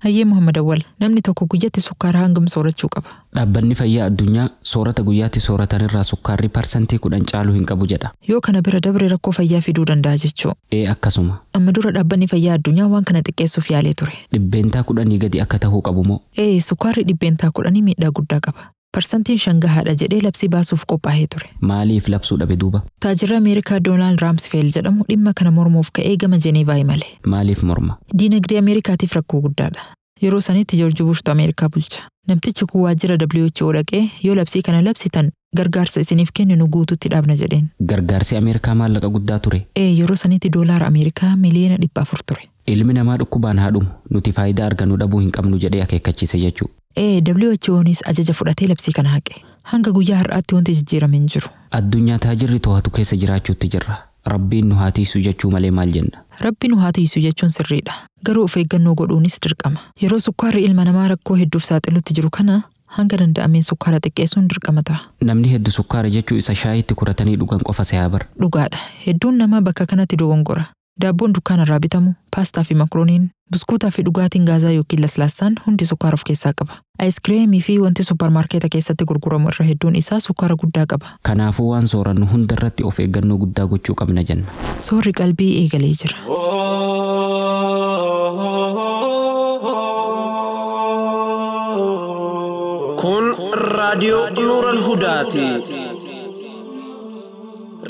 Hayyee Muhammad Awwal, namni tokko guyyatti sukkaara hangam soorachuu qaba? Dhaabbanni fayyaa addunyaa soorata guyyaatti sooratanirraa sukkaarri 10% caaluu hin qabu jedha. Yoo kana bira dabre rakkoo fayyaa fiduu danda'a jechuu. Ee akkasuma. Amma dura dhaabbanni fayyaa addunyaa waan kana xiqqeessuuf yaalee ture. 10% gadi akka tahuu qabu moo? Ee sukkaarri 10% miidhaa guddaa qaba. 5% gahaadha jedhee labsii baasuuf qophaa'ee ture. Maaliif labsuu dhabe duuba? Taajirri Ameerikaa Doonaald Raamsfeel jedhamu dhimma kana mormuuf ka'ee gama Jeneevaa imale. Maaliif morma? Diinagdee Ameerikaatiif rakkoo guddaadha. Yeroo sanitti Joorji Bushtu Ameerikaa bulcha. Namtichi kun waajjira WHO dhaqee yoo labsii kana labsitan gargaarsa isiniif kenninu guutuutti dhaabna jedheen. Gargaarsi Ameerikaa maallaqa guddaa ture. Ee yeroo sanitti doolaara Ameerikaa 400 miliyoona ture. Ilmi namaa dhukkubaan haa dhumu nuti faayidaa argannu dhabuu hin qabnu jedhee akeekkachiise jechuudha. Ee WHO'nis ajaja fudhatee labsii kana haqe. Hanga guyyaa har'aatti wanti jijjiirame hin jiru. Addunyaa taajirri to'atu keessa jiraachuutti jirra. Rabbiin nu haa tiisu jechuu malee maal jenna? Rabbi nu haa tiisu jechuun sirriidha. Garuu of eeggannoo godhuunis dirqama. Yeroo sukkaarri ilma namaa rakkoo hedduuf saaxilutti jiru kana hanga danda'ameen sukkaara xiqqeessuun dirqama ta'a. Namni heddu sukkaara jechuu isa shaayitti kuratanii dhugan qofa se'aa bara. Dhugaadha. Hedduun namaa bakka kanatti dogongora. Daabboon dukkaanarraa bitamu, paastaa fi makrooniin, buskuutaa fi dhugaatiin gaazaa yookiin laslaassaan hundi sukkaara of keessaa qaba. Ayiskiriimii fi wanti supparmaarkeeta keessatti gurguramu irra hedduun isaa sukkaara guddaa qaba. Kanaafuu waan soorannu hundarratti of eeggannoo guddaa gochuu qabna jenna. Soorri qalbii eegalee jira. Kun raadiyoo Nuural Hudaati.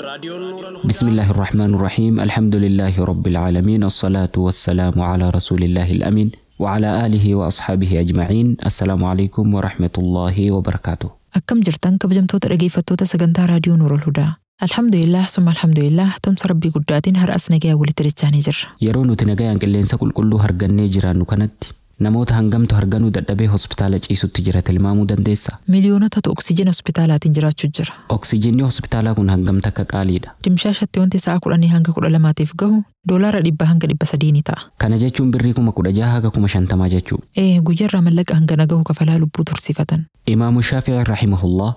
Raadiyoon Nuural بسم الله الرحمن الرحيم الحمد لله رب العالمين الصلاة والسلام على رسول الله الأمين وعلى آله وأصحابه أجمعين السلام عليكم ورحمة الله وبركاته. Akkam jirtan kabajamtoota dhageeffattoota sagantaa raadiyoo Nuural Hudaa. Alhamdulillah summa alhamdulillah tumsa rabbii guddaatiin har'as nagayaa walitti dachaanii jirra. Yeroo nuti nagayaan qilleensa qulqulluu hargannee jiraannu kanatti namoota hangamtu harganuu dadhabee hospitaala ciisutti jira tilmaamuu dandeessa? Miliyoonotatu oksijiina hospitaalaatiin jiraachuu jira. Oksijiinni hospitaalaa kun hangam takka qaaliidha. Dimshaashatti wanti sa'a 10 hanga 12tiif gahu doolaara 100 hanga 300 ni ta'a. Kana jechuun birrii 16,000 haga 50,000 jechuu. Ee guyyaarraa mallaqa hangana gahu kafalaa lubbuu tursiifatan. Imaamu Shaafi'i rahimahullah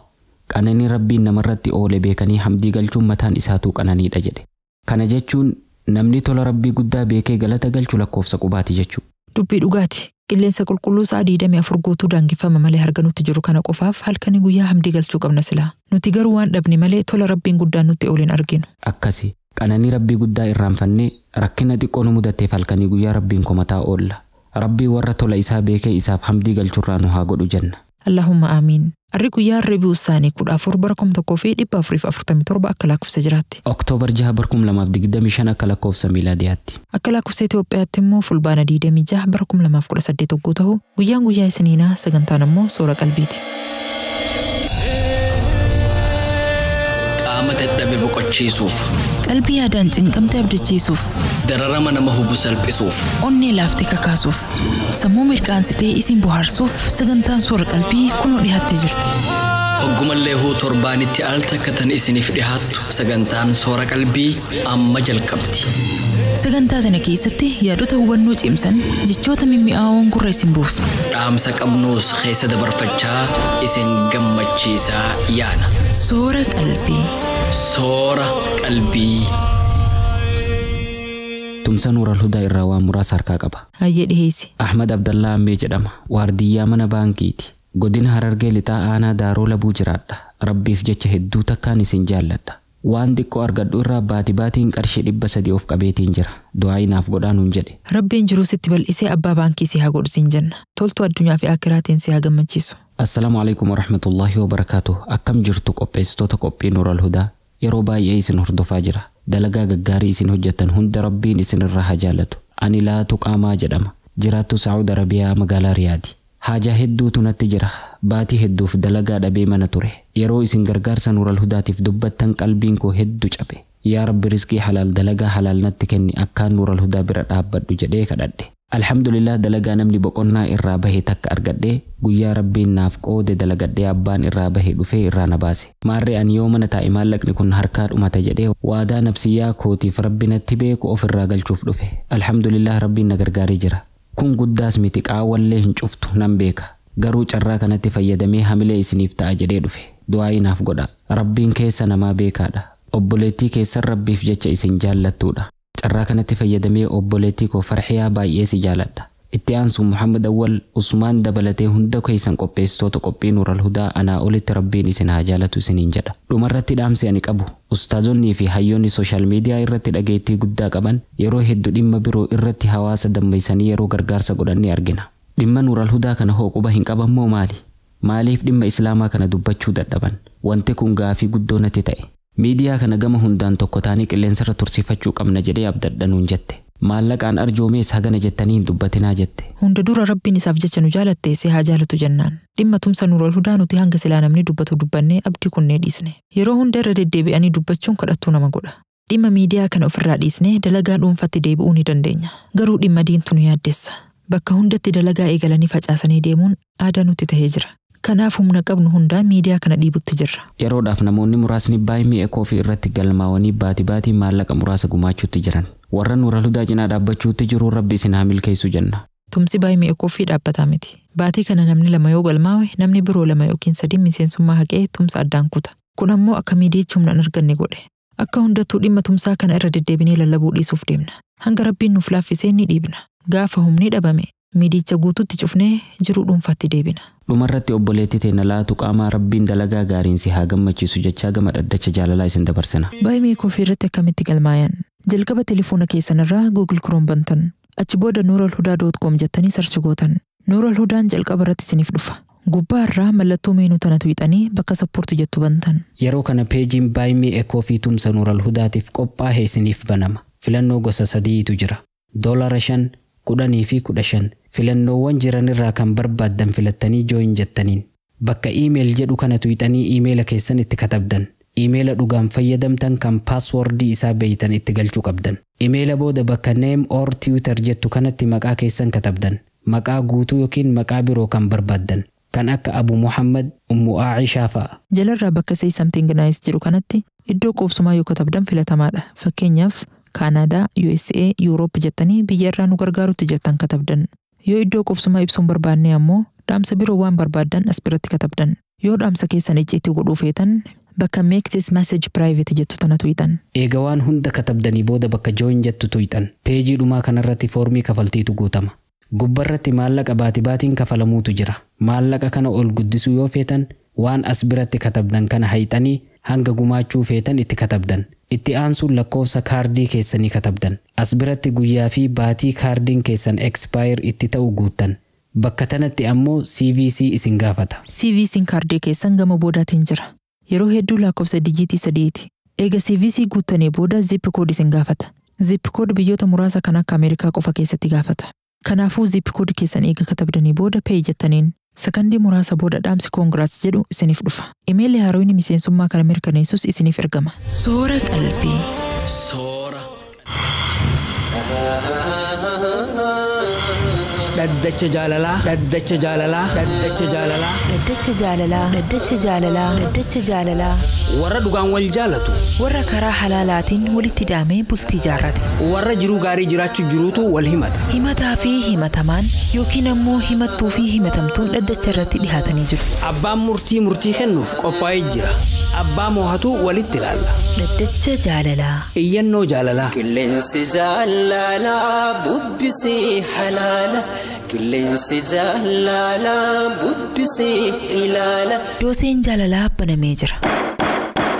qananii rabbiin namarratti oole beekanii hamdii galchuun mataan isaatuu qananiidha jedhe. Kana jechuun namni tola rabbii guddaa beekee galata galchu lakkoofsa qubaati jechuu. Dubbii dhugaati. Qilleensa qulqulluu sa'a 24 guutuu daangeffama malee harganutti jiru kana qofaaf halkanii guyyaa hamdii galchuu qabna silaa. Nuti garuu waan dhabne malee tola rabbiin guddaan nutti ooleen arginu. Akkasi qananii rabbii guddaa irraanfannee rakkina xiqqoo nu mudatteef halkanii guyyaa rabbiin komataa oolla. Rabbii warra tola isaa beekee isaaf hamdii galchurraa nu haa godhu jenna. Allahumma aamiin. Arri guyyaa Reebi'uu isaanii 14 bara 1447 akka lakkoofsa jiraatti. Oktoobar 6 bara 2025 akka lakkoofsa miilaadiyaatti. Akka lakkoofsa Itoophiyaatti immoo fulbaana 26 bara 2018 hogguu ta'u guyyaan guyyaa isiniinaa sagantaan immoo soora qalbiiti. Qaama dadhabe boqochiisuuf, Qalbii yaadaan cinqamte abdachiisuuf, dararama nama hubu salphisuuf, onnee laaftee kakaasuuf, sammuu mirqaansitee isin bohaarsuuf sagantaan soora qalbii kunoo dhiyaattee jirti. Hoggumallee huu torbaanitti al takka tan isiniif dhihaattu sagantaan soora qalbii amma jalqabdi. Sagantaa sana keessatti yaadota hubannoo cimsan jechoota mimmi'aawoon gurra isin buufna. Dhaamsa qabnuus keessa dabarfachaa isin gammachiisaa yaana. Soora qalbii. Soora qalbii. Tumsa Nuural Hudaa irraa waan muraasa harkaa qaba. Hayyee dhiheessi. Ahmad Abdallaa Ammee jedhama. Waardiyyaa mana baankiiti. Godina Harargee lixaa aanaa Daaroo Labuu jiraadha. Rabbiif jecha hedduu takkaan isin jaalladha. Waan xiqqoo argadhu irraa baati baatiin qarshii 300 of qabeetiin jira. Du'aa inaaf godhaa nuun jedhe. Rabbiin jiruu sitti bal'isee abbaa baankii si haa godhu siin jenna. Toltuu addunyaa fi akiraatiin si haa gammachiisu. Assalaamu alaikum warahmatullahi wabarakaatuh. Akkam jirtu qopheessitoota qophii Nuural Hudaa? Yeroo baay'ee isin hordofaa jira. Dalagaa gaggaarii isin hojjettan hunda Rabbiin isin irraa haa jaallatu. Ani Laatu Qaamaa jedhama. Jiraattu Saa'ud Arabiyaa magaalaa Riyaadi. Haajaa hedduutu natti jira. Baatii hedduuf dalagaa dhabee mana ture. Yeroo isin gargaarsa Nuural Hudaatiif dubbattan qalbiin koo hedduu cabe. Yaa Rabbi rizqii halaal dalagaa halaal natti kenni akkaan Nuural Hudaa bira dhaabbadhu jedhee kadhadhe. Alhamdulillah dalagaa namni boqonnaa irraa bahe takka argadhee guyyaa Rabbiin naaf qoode dalagadhee abbaan irraa bahe dhufee irraa na baase. Maarree ani yoo mana taa'e maallaqni kun harkaa dhumata jedhee waadaa nafsiyyaa kootiif Rabbi natti beeku of irraa galchuuf dhufe. Alhamdulillah Rabbiin na gargaaree jira. Kun guddaas miti qaawwallee hin cuftu nan beeka. Garuu carraa kanatti fayyadamee hamilee isiniif ta'a jedhee dhufe. Du'aa naaf godha. Rabbiin keessa namaa beekaadha. Obboleettii keessan Rabbiif jecha isin jaallattuudha. Carraa kanatti fayyadamee obboleettii koo Farxiyaa baay'ee si jaaladha. Itti aansuun Muhammad Awwal Usmaan dabalatee hunda keessan qopheessitoota qophii Nuural Hudaa anaa olitti Rabbiin isin haa jaalatu isiniin jedha. Dhumarratti dhaamsi ani qabu ustaazonnii fi hayyoonni sooshaal miidiyaa irratti dhageettii guddaa qaban yeroo hedduu dhimma biroo irratti hawaasa dammaysanii yeroo gargaarsa godhan ni argina. Dhimma Nuural Hudaa kana hoo quba hin qaban moo maali? Maaliif dhimma Islaamaa kana dubbachuu dadhaban? Wanti kun gaafii guddoo natti ta'e. Miidiyaa kana gama hundaan tokko taanii qilleensarra tursiifachuu qabna jedhee abdadha nuun jette. Maallaqaan arjoomees hagana jettanii hin dubbatinaa jette. Hunda dura Rabbiin isaaf jecha nu jaalatte si haa jaalatu jennaan. Dhimma tumsa Nuural Hudaa nuti hanga silaa namni dubbatu dubbannee abdii kunnee dhiisne. Yeroo hunda irra deddeebi'anii dubbachuun kadhattuu nama godha. Dhimma miidiyaa kana ofirraa dhiisnee dalagaa dhuunfatti deebi'uu ni dandeenya. Garuu dhimma diintu nu yaaddessa. Bakka hundatti dalagaa eegalanii facaasanii deemuun aadaa nutti tahee jira. Kanaaf humna qabnu hundaan miidiyaa kana dhiibutti jirra. Yeroodhaaf namoonni muraasni Buy Me a Coffee irratti galmaawanii baatii baatii maallaqa muraasa gumaachuutti jiran. Warra Nuural Hudaa cinaa dhaabbachuutti jiru Rabbi isin haa milkeessu jenna. Tumsi Buy Me a Coffee dhaabbataa miti. Baatii kana namni lama yoo galmaawe, namni biroo lama yookiin sadi miseensummaa haqee tumsa addaan kuta. Kun ammoo akka miidiyichi humna hin arganne godhe. Akka hundattuu dhimma tumsaa kana irra deddeebinee lallabuu dhiisuuf deemna. Hanga Rabbiin nuuf laaffisee ni dhiibna. Gaafa humni dhabame miidiyicha guututti cufnee jiruu dhuunfaatti deebina. Dhumarratti obboleettii teenya laatu qaamaa Rabbiin dalagaa gaariin si haa gammachiisu jechaa gama dhaddacha jaalalaa isin dabarsina. Buy Me a Coffee irratti akkamitti galmaayan? Jalqaba telefoona keessan irraa Google Chrome bantan. Achi booda nuuralhudaa.com jettanii search gootan. Nuural Hudaan jalqaba irratti isiniif dhufa. Gubbaa irraa mallattoo menu tana tuqxanii bakka support jettu bantan. Yeroo kana peejiin Buy Me a Coffee tumsa Nuural Hudaatiif qophaa'e isiniif banama. Filannoo gosa sadiitu jira. $5, 10 fi 15. Filannoowwan jiran irraa kan barbaaddan filattanii join jettaniin. Bakka email jedhu kana tuqxanii iimeela keessan itti katabdan. Iimeela dhugaan fayyadamtan kan paaswordii isaa beeytan itti galchuu qabdan. Iimeela booda bakka name or Twitter jettu kanatti maqaa keessan katabdan. Maqaa guutuu yookiin maqaa biroo kan barbaaddan. Kan akka Abu Muhammad, Ummu Aishaa fa'a. Jalarraa bakka say something nice jedhu kanatti iddoo qubsumaa yoo katabdan filatamaadha. Fakkeenyaaf Kaanaadaa, USA, Yuuroop jettanii biyya irraa nu gargaarutti jettan katabdan. Yoo iddoo qubsumaa ibsuun barbaanne ammoo dhaamsa biroo waan barbaaddan as biratti katabdan. Yoo dhaamsa keessan icciitii godhuu feetan, bakka make this message private jettu tana tuqxan. Eega waan hunda katabdanii booda bakka join jettu tuqxan. Peejii dhumaa kanarratti foormii kafaltiitu guutama. Gubbarratti maallaqa baati baatiin kafalamuutu jira. Maallaqa kana ol guddisuu yoo feetan, waan as biratti katabdan kana hayxanii hanga gumaachuu feetan itti katabdan. Itti aansuun lakkoofsa kaardii keessanii katabdan. As biratti guyyaa fi baatii kaardiin keessan expire itti ta'u guuttan. Bakka tanatti ammoo CVC isin gaafata. CVC'n kaardii keessan gama boodaatiin jira. Yeroo hedduu lakkoofsa dijiitii sadiiti. Eega CVC guuttanii booda zip code isin gaafata. Zip code biyyoota muraasa kan akka Ameerikaa qofa keessatti gaafata. Kanaafuu zip code keessan eega katabdanii booda pay jettaniin. Sakandii muraasa booda dhaamsi congrats jedhu isiniif dhufa. Imeelli haarooyni miseensummaa kana mirkaneessus isiniif ergama. Soora qalbii. Soora. Dhaddacha jaalalaa. Dhaddacha jaalalaa. Dhaddacha jaalalaa. Dhaddacha jaalalaa. Dhaddacha jaalalaa. Dhaddacha jaalalaa. Warra dhugaan wal jaalatu. Warra karaa halaalaatiin walitti daamee bultii jaarrate. Warra jiruu gaarii jiraachuu jiruutu wal himata. Himataa fi himatamaan yookiin ammoo himattuu fi himatamtuun dhaddacha irratti dhihaatanii jiru. Abbaan murtii murtii kennuuf qophaa'ee jira. Abbaa moohatu walitti ilaalla. Dhaddacha jaalalaa. Iyyannoo jaalalaa. Qilleensi jaalalaa bubbisee halaala. Qilleensi jaalalaa bubbisee ilaala. Dooseen jaalalaa banamee jira.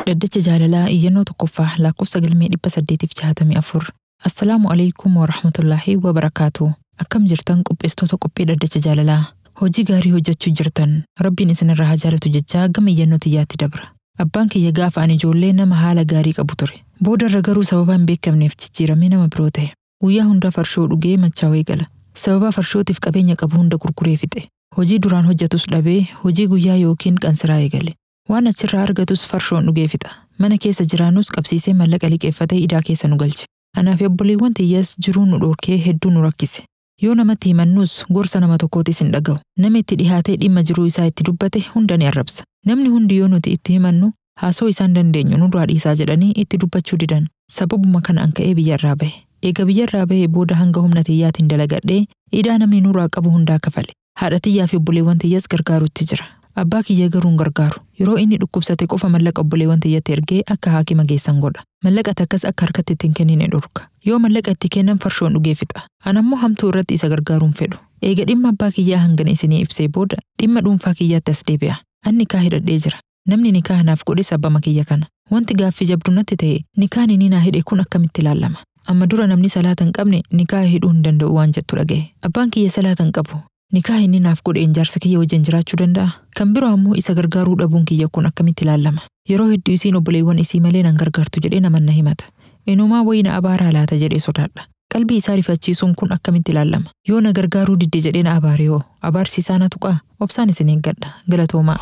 Dhaddacha jaalalaa, iyyannoo tokkoffaa, lakkoofsa galmee 864. Assalaamu alaikum warahmatullaahi wabarakaatu. Akkam jirtan, qopheessitoota qophii dhaddacha jaalalaa? Hojii gaarii hojjechuu jirtan. Rabbiin isinirraa haa jaalatu jechaa gama iyyannoo tiyyaatti dabra. Abbaan kiyya gaafa ani ijoollee nama haala gaarii qabu ture. Boodarra garuu sababa hin beekamneef jijjiiramee nama biroo ta'e. Guyyaa hundaa farshoo dhugee machaawee gala. Sababa farshootiif qabeenya qabu hunda gurguree fixe. Hojii duraan hojjetus dhabee hojii guyyaa yookiin qansiraa eegale. Waan achirraa argatus farshoon dhugee fixa. Mana keessa jiraannus qabsiisee mallaqa liqeeffatee idaa keessa nu galche. Anaaf obboleewwan tiyyaas jiruu nu dhorkee hedduu nu rakkise. Yoo namatti himannus gorsa nama tokkootis hin dhaga'u. Nama itti dhihaatee dhimma jiruu isaa itti dubbate hunda ni arrabsa. Namni hundi yoo nuti itti himannu haasoo isaan dandeenyu nu duraa dhiisaa jedhanii itti dubbachuu didan. Sababuma kana an ka'ee biyyarraa bahe. Eega biyyarraa bahee booda hanga humna tiyyaatiin dalagadhee idaa namni nurraa qabu hundaa kafale. Haadha tiyyaa fi obboleewwan tiyyaas gargaarutti jira. Abbaa kiyya garuu hin gargaaru. Yeroo inni dhukkubsate qofa mallaqa obboleewwan tiyyatti ergee akka haakima geessan godha. Mallaqa takkas akka harkatti ittiin kennine dhorka. Yoo mallaqa itti kennan farshoon dhugee fixa. An ammoo hamtuu irratti isa gargaaruun fedhu. Eega dhimma abbaa kiyyaa hangana isinii ibsee booda dhimma dhuunfaa kiyyaatti as deebi'a. An nikaa hidhadhee jira. Namni nikaa naaf godhes abbama kiyya kana. Wanti gaaffii jabdu natti ta'e nikaan inni naa hidhe kun akkamitti ilaallama? Amma dura namni salaata hin qabne nikaa hidhuu hin danda'u waan jettu dhaga'e. Abbaan kiyya salaata hin qabu. Nikaa inni naaf godheen jaarsa kiyya wajjin jiraachuu danda'a? Kan biroo ammoo isa gargaaruu dhabuun kiyya kun akkamitti ilaallama? Yeroo hedduu isiin obboleewwan isii malee nan gargaartu jedhee naman na himata. Inumaa wayina abaaraa laata jedhee sodaadha. Qalbii isaa rifachiisuun kun akkamitti ilaallama? Yoo na gargaaruu didde jedhee na abaare hoo? Abaarsi isaa na tuqaa? Obsaan isin eeggadha. Galatoomaa.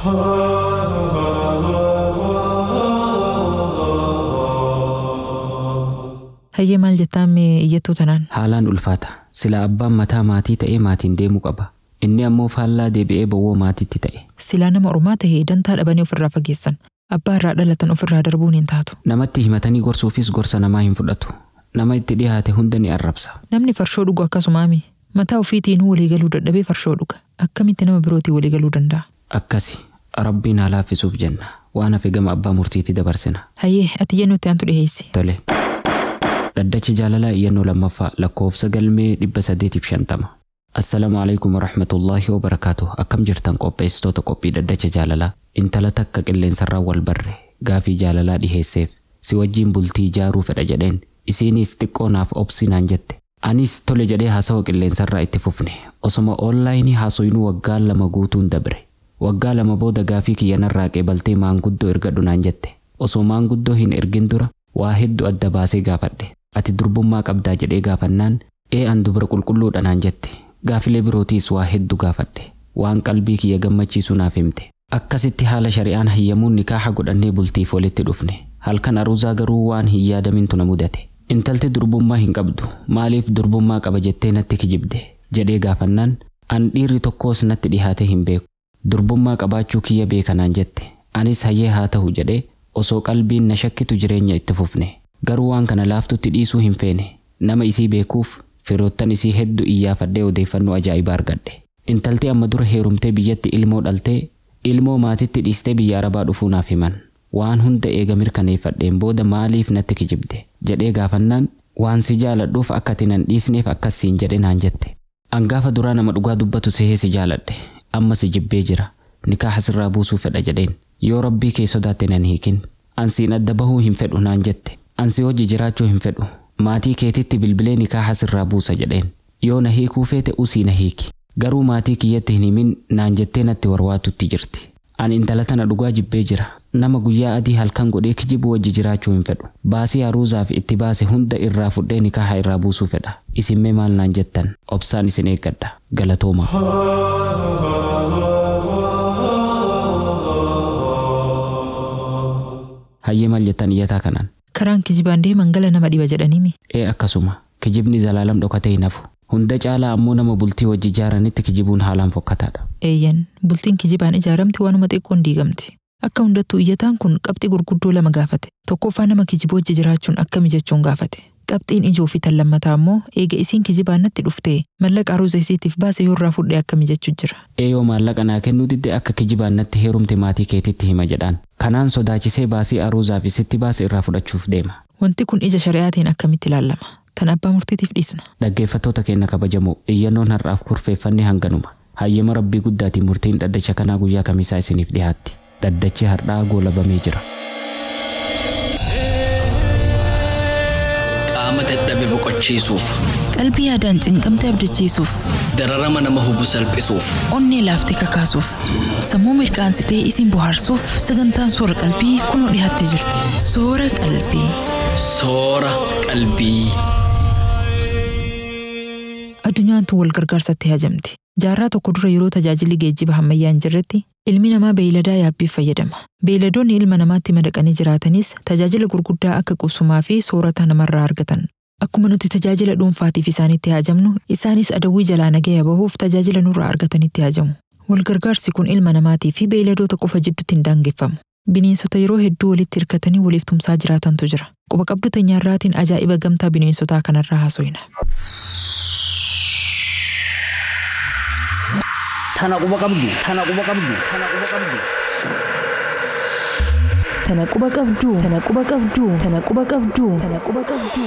Hayyee maal jettaa mee iyyattuu tanaan? Haalaan ulfaata. Sila abbaan mataa maatii ta'ee maatiin deemuu qaba. Inni ammoo faallaa deebi'ee bowwoo maatiitti ta'e. Silaa nama ormaa ta'ee dantaa dhabanii ofirraa fageessan. Abbaa irraa dhalatan ofirraa darbuun hin taatu. Namatti himatanii gorsuufis gorsa namaa hin fudhatu. Nama itti dhiyaate hunda ni arrabsa. Namni farshoo dhugu akkasumaami. Mataa ofiitiin waliigaluu dadhabee farshoo dhuga. Akkamitti nama birootiin waliigaluu danda'a? Akkasi. Rabbiin haa laaffisuuf jenna. Waan hafe gama abbaa murtiitti dabarsina. Hayyee ati iyyannoo itti aantu dhiheessi. Tole. Dhaddachi jaalalaa iyyannoo lammaffaa lakkoofsa galmee 850. Assalaamu alaikum warahmatullaahi wabarakaatuh. Akkam jirtan qopheessitoota qophii dhaddacha jaalalaa? Intala takka qilleensarraa wal barre gaafii jaalalaa dhiheesseef si wajjin bultii ijaaruu fedha jedheen. Isiinis xiqqoo naaf obsi naan jette. Anis tole jedhee haasawa qilleensarraa itti fufne. Osoma onlaayinii haasoyinuu waggaa 2 guutuun dabre. Waggaa 2 booda gaafii kiyya narraa qeebaltee maanguddoo ergadhu naan jette. Osoo maanguddoo hin ergin dura waa hedduu adda baasee gaafadhe. Ati durbummaa qabdaa jedhee gaafannaan ee an dubara qulqulluudha naan jette. Gaafilee birootiis waa hedduu gaafadhe. Waan qalbii kiyya gammachiisu naaf himte. Akkasitti haala shari'aan hayyamuun nikaaha godhannee bultiif walitti dhufne. Halkan aruuzaa garuu waan hin yaadamintu na mudate. Intalti durbummaa hin qabdu. Maaliif durbummaa qaba jettee natti kijibde jedhee gaafannaan an dhiirri tokkos natti dhihaatee hin beeku. Durbummaa qabaachuu kiyya beeka naan jette. Anis hayyee haa ta'u jedhee osoo qalbiin na shakkitu jireenya itti fufne. Garuu waan kana laaftutti dhiisuu hin feene. Nama isii beekuuf firoottan isii hedduu iyyaafadhee odeeffannoo ajaa'ibaa argadhe. Intalti amma dura heerumtee biyyatti ilmoo dhaltee ilmoo maatitti dhiistee biyya Arabaa dhufuu naaf himan. Waan hunda eega mirkaneeffadheen booda maaliif natti kijibde jedhee gaafannaan waan si jaaladhuuf akka ati nan dhiisneef akkas siin jedhe naan jette. An gaafa duraa nama dhugaa dubbatu sehee si jaaladhe. Amma si jibbee jira. Nikaaha sirraa buusuu fedha jedheen. Yoo rabbii kee sodaatte nan hiikin. An siin adda bahuu hin fedhu naan jette. An si hojii jiraachuu hin fedhu. Maatii keetitti bilbilee nikaaha sirraa buusa jedheen. Yoo na hiikuu feete usii na hiiki. Garuu maatii kiyyatti hin himin naan jettee natti warwaatutti jirti. An intala tana dhugaa jibbee jira. Nama guyyaa adii halkan godhee kijibu wajji jiraachuu hin fedhu. Baasii aruuzaaf itti baase hunda irraa fudhee nikaaha irraa buusuu fedha. Isin mee maal naan jettan? Obsaan isin eeggadha. Galatooma. Hayyee maal jettan iyyataa kanaan? Karaan kijibaan deeman gala nama dhiba jedhaniimi. Ee akkasuma. Kijibni zalaalam dhokatee hin hafu. Hunda caalaa ammoo nama bultii wajji ijaaranitti kijibuun haalaan fokkataadha. Eeyyan bultiin kijibaan ijaaramti waanuma xiqqoon diigamti. Akka hundattuu iyyataan kun qabxii gurguddoo 2 gaafate. Tokkoffaa nama kijiboo wajji jiraachuun akkami jechuun gaafate. Qabxiin ijoo fi tan lammataa ammoo eega isiin kijibaan natti dhuftee mallaqa aruuza isiitiif baase yoo irraa fudhee akkami jechuu jira. Ee yoo maallaqa naa kennuu didde akka kijibaan natti heerumte maatii keetitti hima jedhaan. Kanaan sodaachisee baasii aruuzaaf isitti baase irraa fudhachuuf deema. Wanti kun ija shari'aatiin akkamitti ilaallama? Tan abbaa murtiitiif dhiisna. Dhaggeeffattoota keenya kabajamoo iyyannoon har'aaf kurfeeffanne hanganuma. Hayyama Rabbii guddaatiin murtiin dhaddacha kanaa guyyaa kamisaa isiniif dhiyaatti. Dhaddachi har'aa goolabamee jira. Qaama dadhabe boqochiisuuf, Qalbii yaadaan cinqamte abdachiisuuf, dararama nama hubu salphisuuf, onnee laaftee kakaasuuf, sammuu mirqaansitee isin bohaarsuuf sagantaan soora qalbii kunoo dhiyaattee jirti. Soora qalbii. Soora qalbii. Addunyaan tun wal gargaarsatti hajamti. Jaarraa tokko dura yeroo tajaajilli geejjiba ammayyaa hin jirretti ilmi namaa beeyladaa yaabbiif fayyadama. Beeyladoonni ilma namaatti madaqanii jiraatanis tajaajila gurguddaa akka qubsumaa fi soorata namarraa argatan. Akkuma nuti tajaajila dhuunfaatiif isaanitti hajamnu, isaanis adawwii jalaa nagaya bahuuf tajaajila nurraa argatanitti hajamu. Wal gargaarsi kun ilma namaatii fi beeyladoota qofa jidduutti hin daangeffamu. Bineensota yeroo hedduu walitti hirkatanii waliif tumsaa jiraatantu jira. Quba qabdu teenyarraatiin ajaa'iba gamtaa bineensotaa kanarraa haasofna. Tana quba qabdu. Tana quba qabdu. Tana quba qabdu. Tana quba qabdu. Tana quba qabdu. Tana quba qabdu. Tana quba qabdu.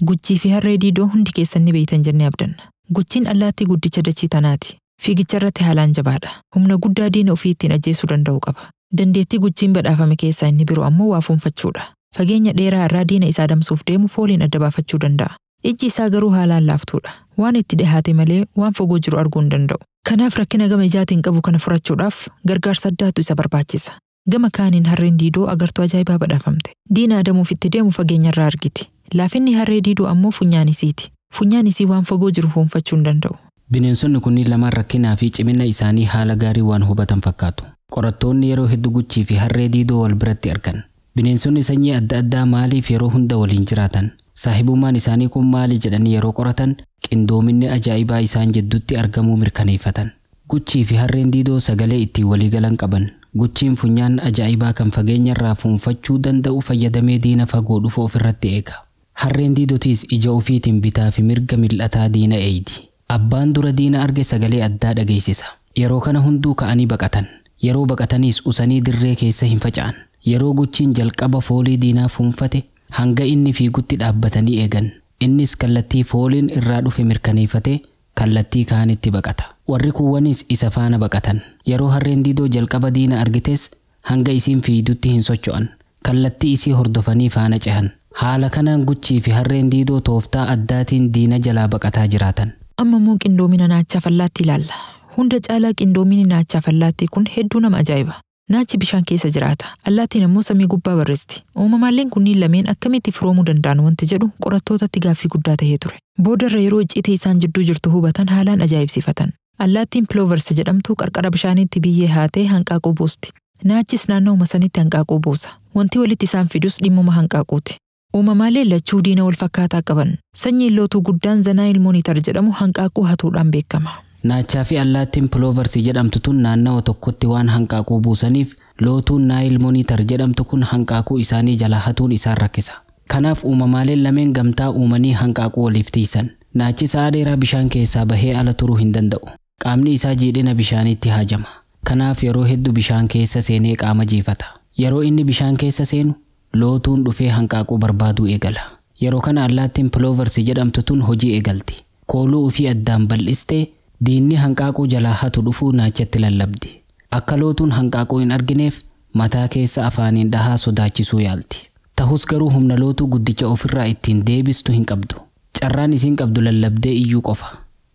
Guchii fi harree diidoo hundi keessan ni beeytan jennee abdanna. Guchiin allaattii guddicha dachii tanaati. Fiigicha irratti haalaan jabaadha. Humna guddaa diina ofii ittiin ajjeesuu danda'u qaba. Dandeettii guchiin badhaafame keessaa inni biroo ammoo waa fuunfachuudha. Fageenya dheeraa irraa diina isaa adamsuuf deemu fooliin adda baafachuu danda'a. Ijji isaa garuu haalaan laaftuudha. Waan itti dhihaate malee waan fagoo jiru arguu hin danda'u. Kanaaf rakkina gama ijaatiin qabu kana furachuudhaaf gargaarsa addaatu isa barbaachisa. Gama kaaniin harreen diidoo agartuu ajaa'ibaa badhaafamte. Diina adamuuf itti deemu fageenya irraa argiti. Laafinni harree diidoo ammoo funyaan isiiti. Funyaan isii waan fagoo jiru fuunfachuu hin danda'u. Bineensonni kunniin lamaan rakkinaa fi cimina isaanii haala gaarii waan hubatan fakkaatu. Qorattoonni yeroo hedduu guchii fi harree diidoo wal biratti argan. Bineensonni sanyii adda addaa maaliif yeroo hunda waliin jiraatan? Saahibummaan isaanii kun maali jedhanii yeroo qoratan qindoominni ajaa'ibaa isaan jidduutti argamuu mirkaneeffatan. Guchii fi harreen diidoo sagalee ittiin waliigalan qaban. Guchiin funyaan ajaa'ibaa kan fageenya irraa fuunfachuu danda'u fayyadamee diina fagoo dhufu ofirratti eega. Harreen diidotiis ija ofiitiin bitaa fi mirga mil'ataa diina eeydi. Abbaan dura diina arge sagalee addaa dhageessisa. Yeroo kana hunduu ka'anii baqatan. Yeroo baqataniis usanii dirree keessa hin faca'an. Yeroo guchiin jalqaba foolii diinaa fuunfate hanga inni fiigutti dhaabbatanii eegan. Innis kallattii fooliin irraa dhufe mirkaneeffatee kallattii kaanitti baqata. Warri kuuwwanis isa faana baqatan. Yeroo harreen diidoo jalqaba diina argites hanga isiin fiidutti hin socho'an. Kallattii isii hordofanii faana cehan. Haala kanaan guchii fi harreen diidoo tooftaa addaatiin diina jalaa baqataa jiraatan. Amma immoo qindoomina naachaaf allaattii ilaalla. Hunda caalaa qindoominni naachaaf allaattii kun hedduu nama ajaa'iba. Naachi bishaan keessa jiraata. Allaattiin ammoo samii gubbaa barristi. Uumamaaleen kunniin lameen akkamitti firoomuu danda'an wanti jedhu qorattootatti gaaffii guddaa tahee ture. Boodarra yeroo icciitii isaan jidduu jirtu hubatan haalaan ajaa'ibsiifatan. Allaattiin Plovers jedhamtu qarqara bishaaniitti biyyee haatee hanqaaquu buusti. Naachis naanna'uma sanitti hanqaaquu buusa. Wanti walitti isaan fidus dhimmuma hanqaaquuti. Uumamaaleen lachuu diina wal fakkaataa qaban. Sanyiin lootuu guddaan Zanaayil Moonitar jedhamu hanqaaquu hatuudhaan beekama. Naachaa fi allaattiin Plovers jedhamtu tun naannawa tokkotti waan hanqaaquu buusaniif lootuun Naayil Moonitar jedhamtu kun hanqaaquu isaanii jalaa hatuun isaan rakkisa. Kanaaf uumamaaleen lameen gamtaa uumanii hanqaaquu waliif tiisan. Naachi sa'a dheeraa bishaan keessaa bahee ala turuu hin danda'u. Qaamni isaa jiidhina bishaaniitti haajama. Kanaaf yeroo hedduu bishaan keessa seenee qaama jiifata. Yeroo inni bishaan keessa seenu lootuun dhufee hanqaaquu barbaaduu eegala. Yeroo kana allaattiin Plovers jedhamtu tun hojii eegalti. Kooluu ofii addaan bal'istee diinni hanqaaquu jalaa hatu dhufuu naachatti lallabdi. Akka lootuun hanqaaquu hin argineef mataa keessa afaaniin dhahaa sodaachisuu yaalti. Tahus garuu humna lootuu guddicha ofirraa ittiin deebistu hin qabdu. Carraan isiin qabdu lallabdee iyyuu qofa.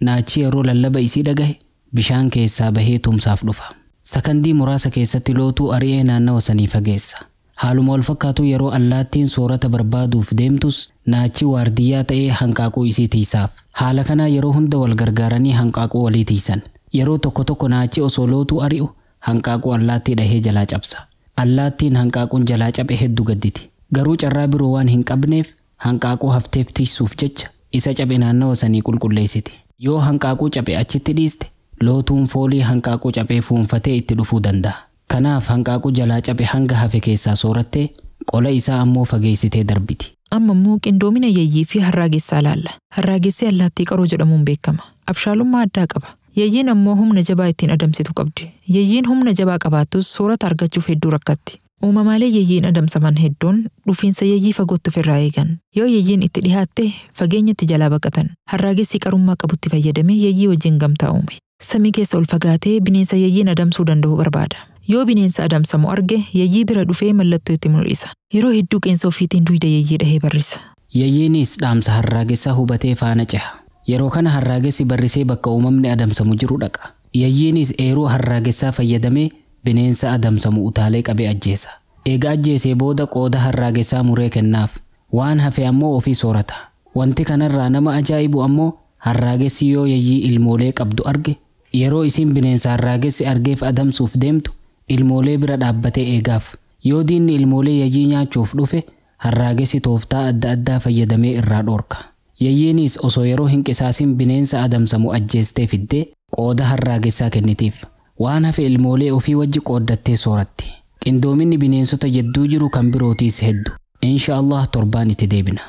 Naachi yeroo lallaba isii dhagahe bishaan keessaa bahee tumsaaf dhufa. Sakandii muraasa keessatti lootuu ari'ee naannawa sanii fageessa. Haaluma wal fakkaatu yeroo allaattiin soorata barbaaduuf deemtus naachi waardiyyaa ta'ee hanqaaquu isii tiisaaf. Haala kanaa yeroo hunda wal gargaaranii hanqaaquu walii tiisan. Yeroo tokko tokko naachi osoo lootuu ari'u hanqaaquu allaattii dhahee jalaa cabsa. Allaattiin hanqaaquun jalaa cabe hedduu gadditi. Garuu carraa biroo waan hin qabneef hanqaaquu hafteef tiisuuf jecha isa cabe naannawa sanii qulqulleessiti. Yoo hanqaaquu cabe achitti dhiiste lootuun foolii hanqaaquu cabee fuunfatee itti dhufuu danda'a. Kanaaf hanqaaquu jalaa cabe hanga hafe keessaa soorattee qola isaa ammoo fageessitee darbiti. Amma immoo qindoomina yeeyyii fi harraagessaa ilaalla. Harraagessi allaattii qaroo jedhamuun beekama. Abshaalummaa addaa qaba. Yeeyyiin ammoo humna jabaa ittiin adamsitu qabdi. Yeeyyiin humna jabaa qabaattus soorata argachuuf hedduu rakkatti. Uumamaalee yeeyyiin adamsaman hedduun dhufiinsa yeeyyii fagootti ofirraa eegan. Yoo yeeyyiin itti dhihaatte fageenyatti jalaa baqatan. Harraagessi qarummaa qabutti fayyadamee yeeyyii wajjin gamtaa uume. Samii keessa ol fagaatee bineensa yeeyyiin adamsuu danda'u barbaada. Yoo bineensa adamsamu arge yeeyyii bira dhufee mallattoo itti mul'isa. Yeroo hedduu qeensa ofiitiin dugda yeeyyii dhahee barrisa. Yeeyyiinis dhaamsa harraagessaa hubatee faana ceha. Yeroo kana harraagessi barrisee bakka uumamni adamsamu jiru dhaqa. Yeeyyiinis eeruu harraagessaa fayyadamee bineensa adamsamu utaalee qabee ajjeesa. Eega ajjeesee booda qooda harraagessaa muree kennaaf. Waan hafe ammoo ofii soorata. Wanti kanarraa nama ajaa'ibu ammoo harraagessi yoo yeeyyii ilmoolee qabdu arge yeroo isiin bineensa harraagessi argeef adamsuuf deemtu ilmoolee bira dhaabbatee eegaaf. Yoo diinni ilmoolee yeeyyii nyaachuuf dhufe harraagessi tooftaa adda addaa fayyadamee irraa dhoorka. Yeeyyiinis osoo yeroo hin qisaasin bineensa adamsamu ajjeestee fiddee qooda harraagessaa kennitiif. Waan hafe ilmoolee ofii wajji qooddattee sooratti. Qindoominni bineensota jidduu jiru kan birootiis heddu. Insha Allah torbaan itti deebina.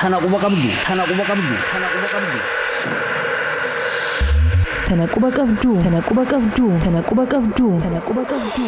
Tana quba qabdu. Tana quba qabdu. Tana quba qabdu. Tana quba qabdu. Tana quba qabdu. Tana quba qabdu. Tana quba qabdu.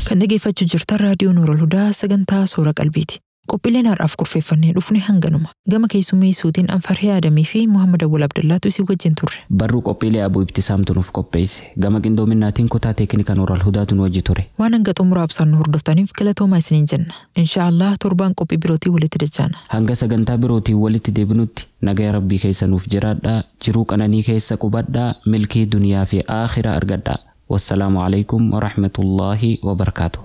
Kan dhageeffachuu jirtan raadiyoo Nuurul Hudaa sagantaa Soora Qalbiiti. Qophiileen har'aaf kurfeeffannee dhufne hanganuma. Gama keessummeessuutiin Anfarhee Adamii fi Muhammad Awwal Abdallaatu isin wajjin turre. Barruu qophiilee Abuu Ibtisaamtu nuuf qopheesse. Gama qindoominnaatiin kutaa teeknika Nuural Hudaatu nu wajji ture. Waan hanga xumuraa ibsannu hordoftaniif galatoomaa isiniin jenna. Inshaallah torbaan qophii birootii walitti dachaana. Hanga sagantaa birootiin walitti deebinutti nagaya Rabbii keessa nuuf jiraadhaa, jiruu qananii keessa qubadhaa, milkii duniyaa fi aakhiraa argadhaa. Wassalaamu alaikum wa rahmatullaahi wa barakaatuh.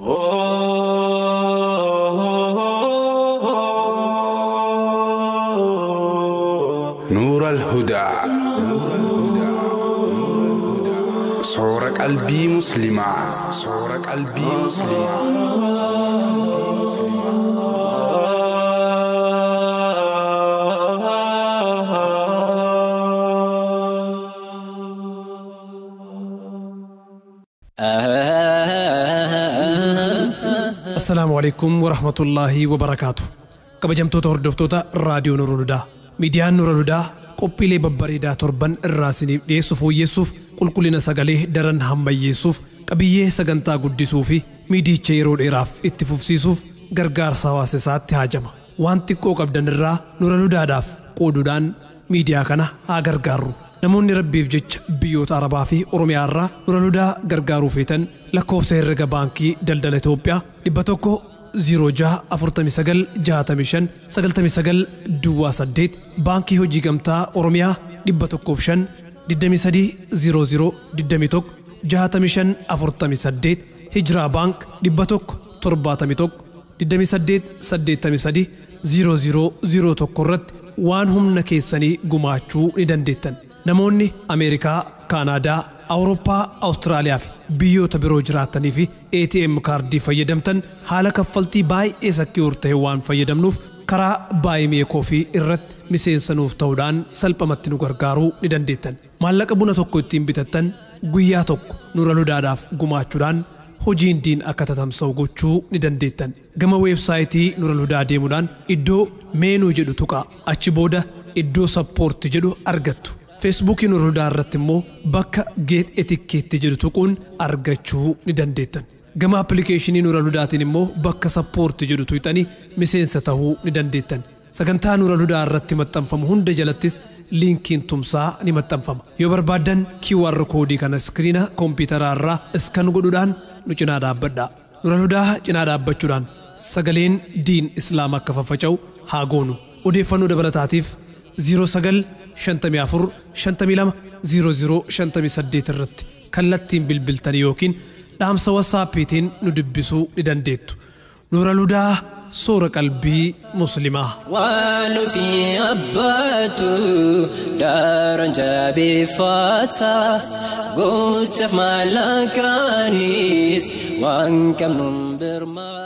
نور الهدى صورة قلبي مسلمة صورة قلبي مسلمة. Assalaamu alaikum warahmatullaahi wabarakaatu. Kabajamtoota hordoftoota raadiyoo Nuurul Hudaa. Miidiyaan Nuurul Hudaa qophiilee babbareedaa torban irraa isiniif dhiyeessu fooyyessuuf, qulqullina sagalee daran hammayyeessuuf, qabiyyee sagantaa guddisuu fi miidiyicha yeroo dheeraaf itti fufsiisuuf gargaarsa hawaasa isaatti haajama. Waan xiqqoo qabdan irraa Nuurul Hudaadhaaf qooduudhaan miidiyaa kana haa gargaarru. Namoonni Rabbiif jecha biyyoota Arabaa fi Oromiyaa irraa Nuurul Hudaa gargaaruu feetan lakkoofsa herrega baankii daldala Itoophiyaa 100 06 49 65 99 duwwaa 8 baankii hojii gamtaa Oromiyaa 105 23 00 21 65 48 Hijiraa baank 100 71 28 83 00 01 irratti waan humna keessanii gumaachuu ni dandeettan. Namoonni Ameerikaa, Kaanaadaa, Awurooppaa, Awustiraaliyaa fi biyyoota biroo jiraatanii fi ATM kaardii fayyadamtan haala kaffaltii baay'ee secure ta'e waan fayyadamnuuf karaa Buy Me Coffee irratti miseensa nuuf ta'uudhaan salphamatti nu gargaaruu ni dandeettan. Maallaqa buna tokko ittiin bitattan guyyaa tokko Nuurul Hudaadhaaf gumaachuudhaan hojiin diin akka tatamsa'u gochuu ni dandeettan. Gama weebsaayitii Nuurul Hudaa deemuudhaan iddoo meenuu jedhu tuqaa. Achi booda iddoo sappoorti jedhu argattu. Feesbuukii Nuurul Hudaa irratti immoo bakka Geet Etikkeetti jedhu tuquun argachuu ni dandeettan. Gama appilikeeshinii Nuurul Hudaatiin immoo bakka sappoorti jedhu tuqxanii miseensa ta'uu ni dandeettan. Sagantaa Nuurul Hudaa irratti maxxanfamu hunda jalattis liinkiin tumsaa ni maxxanfama. Yoo barbaaddan QR koodii kana iskiriina kompiitaraa irraa iskan godhuudhaan nu cinaa dhaabbadhaa. Nuurul Hudaa cinaa dhaabbachuudhaan sagaleen diin Islaam akka faffaca'u haa goonu. Odeeffannoo dabalataatiif 09 54 52 00 58 irratti kallattiin bilbiltanii yookiin dhaamsa WhatsAppiitiin nu dubbisuu ni dandeettu. Nuurul Hudaa soora qalbii muslimaa. Waan ofii abbaatu daran jabeeffata gochaaf maallaqaanis waan qabnuun birmaa.